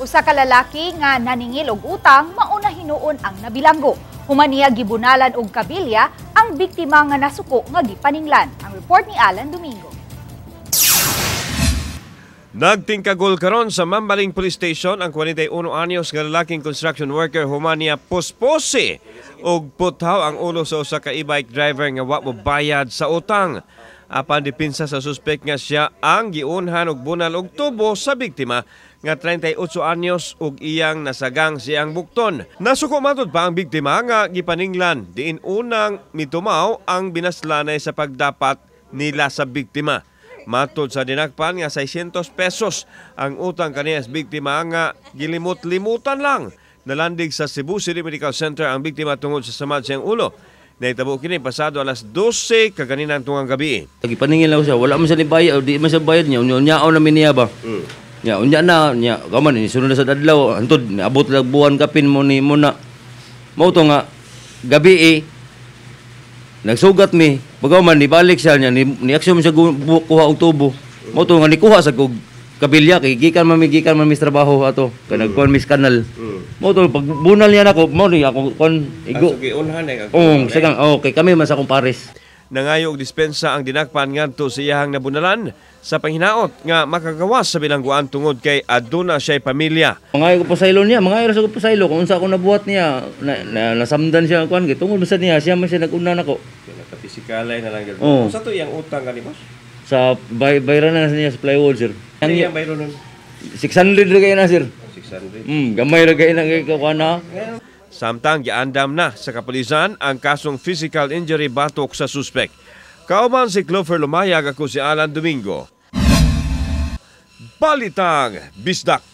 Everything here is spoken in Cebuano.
Usa ka lalaki nga naningil og utang mauna hinuon ang nabilanggo. Human niya gibunalan og kabilya ang biktima nga nasuko nga gipaninglan. Ang report ni Alan Domingo. Nagtingkagol karon sa Mambaling Police Station ang 41 anyos nga lalaking construction worker human niya puspusi og puthaw ang ulo sa usa ka e-bike driver nga wa mo bayad sa utang. Apan depensa sa suspek nga siya ang giunhan og bunal og tubo sa biktima nga 38 anyos ug iyang nasagang siyang bukton. Nasuko matud pa ang biktima nga gipaninglan diin unang mitumaw ang binaslanay sa pagdapat nila sa biktima. Matod sa dinakpan nga 600 pesos ang utang kaniya sa biktima nga gilimot-limutan lang. Nalandig sa Cebu City Medical Center ang biktima tungod sa samad siyang ulo. Nahitabo kini pasado alas 12 kaganinang tungang gabi. Gipaningil lang siya, wala man siya ni bayad, di man siya bayad niya, unya unyaon namin niya ba. Nya unya na, nya kaman ni sunod na sa adlaw, antod abot lang buwan kapin mo ni mo na. Mao to nga gabi eh, nagsugat mi, pagaw man nibalik siya niya, ni aksyon siya kuha og tubo. Mao to nga nikuha sa kog kabilya kay gikan man mi sa trabaho ato, kay nagkuan mi sa kanal. Mao to pag bunal niya nako, mao ni ako kuan igo. Giunhan ay. Oh, sagang okay kami man sa akong pares. Nangayo og dispensa ang dinakpan ngadto sa iyahang nabunalan sa panghinaot nga makagawas sa bilangguan tungod kay aduna siya'y pamilya. Mga ko pasaylo niya, mga sa ko pasaylo kung unsa ako nabuhat niya, na nasamdan siya kuan kay tungod man sa niya, siya man siya nag-una nako. Nakapisikalay na lang. Oo. Sa to iyang utang kani, boss? Sa bayran na niya sa plywood, sir. Ang bayro nun? 600 ra kay na, sir. 600. Gamay ra kay na kay kuan na. Samtang giandam na sa kapulisan ang kasong physical injury batok sa suspek. Kauban si Clover Lumayag, ako si Alan Domingo. Balitang Bisdak.